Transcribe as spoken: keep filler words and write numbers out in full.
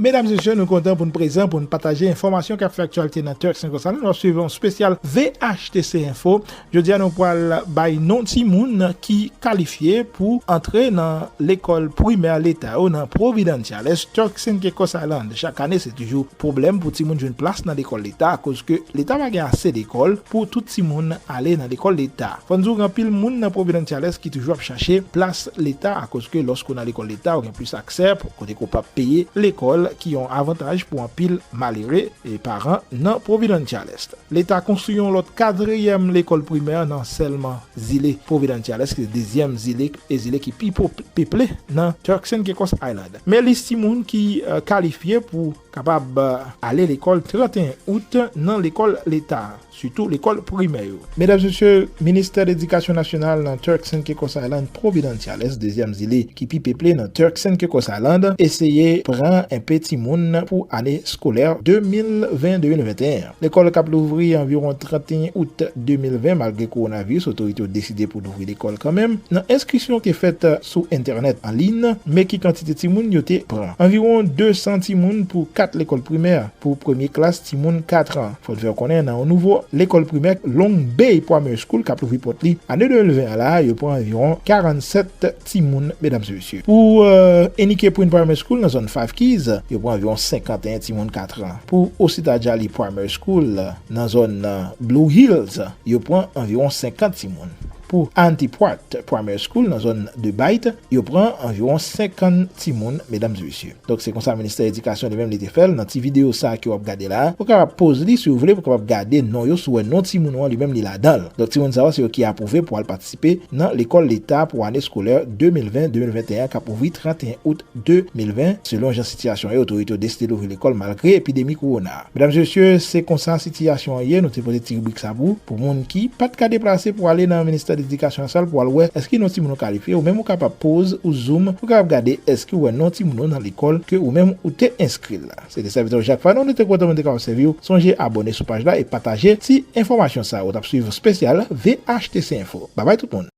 Medam, mesye, nou kontan pou n prezan, pou n pataje enfòmasyon k ap fè aktyalite nan Turks and Caicos Island. Nou ap swiv yon espesyal V H T C Info. Jodi a, nou pral bay non timoun ki kalifye pou antre nan lekòl primè leta yo nan Providenciales, Turks and Caicos Island. Chak ane, se toujou pwoblèm pou timoun jwenn plas nan lekòl leta, akoz ke leta pa gen ase lekòl pou tout timoun ale nan lekòl leta. Fò n di w gen anpil moun nan Providenciales ki toujou ap chache plas leta, akoz ke lòske w nan lekòl leta, ou gen plis aksè pou kote ke w p ap peye lekòl, ki yon avantaj pou anpil malere e paran nan Providenciales. Leta konstwi yon lòt katriyèm lekòl primè nan sèlman zile Providenciales, ki se dezyèm zile e zile ki pi pop-, peple nan Turks and Caicos Island. Men lis timoun ki, eh, kalifye pou kapab, eh, ale lekòl trannteyen out nan lekòl leta, sitou lekòl primè yo. Medam, mesye, Ministè Ledikasyon Nasyonal nan Turks and Caicos Island, Providenciales, dezyèm zile ki pi peple nan Turks and Caicos Island, eseye pran enpe timoun pou ane eskolè de mil ven de mil venteyen an. Lekòl k ap louvri anviwon trannteyen out de mil ven, malgre kowonaviris, otorite yo deside pou louvri lekòl kanmenm. Nan enskrisyon ki fèt sou entènèt an liy, men ki kantite timoun yo te pran? Anviwon de san timoun pou kat lekòl primè. Pou premye klas timoun kat an. Fò n fè w konnen, nan yon nouvo lekòl primè, Long Bay Primary School, k ap louvri pòt li ane de mil ven an la, yo pran anviwon karannsèt timoun, medam e mesye. Pou, eh, Enrique Prin Primary School nan zòn Five Keys, yo pran anviwon senkanteyen timoun kat an. Pou Osita Djali Primary School nan zòn, eh, Blue Hills, yo pran anviwon senkant timoun. Pou Auntie Pratt Primary School nan zòn de Bite, yo pran anviwon senkant timoun, medam e mesye. Donk, se konsa Ministè Edikasyon li menm li te fè l nan ti videyo sa a ke w ap gade la a. Ou kapab poze li si w vle, pou w kapab gade non yo, si w wè non timoun ou an li menm li ladan l. Donk, timoun sa yo, se yo ki apwouve pou al patisipe nan lekòl leta pou ane eskolè de mil ven de mil venteyen an k ap ouvri trannteyen out de mil ven, selon jan sitiyasyon yo, otorite yo deside louvri lekòl malgre epidemi kowona. Medam e mesye, se konsa sitiyasyon an ye. Nou te pote ti ribrik sa pou, pou moun ki pa t ka deplase pou ale nan Ministè Ledikasyon Nasyonal pou al wè èske non timoun ou kalifye. Ou menm ou kapab poze ou zoom, ou kapab gade èske ou wè non timoun ou nan lekòl ke ou menm ou te enskri l la. Se te sèvitè w Jak Fanon, nou te kontan pou nou te kapab sèvi w. Sonje abòne sou paj la e pataje ti enfòmasyon sa yo. Ou t ap swiv espesyal V H T C Info. Babay tout moun.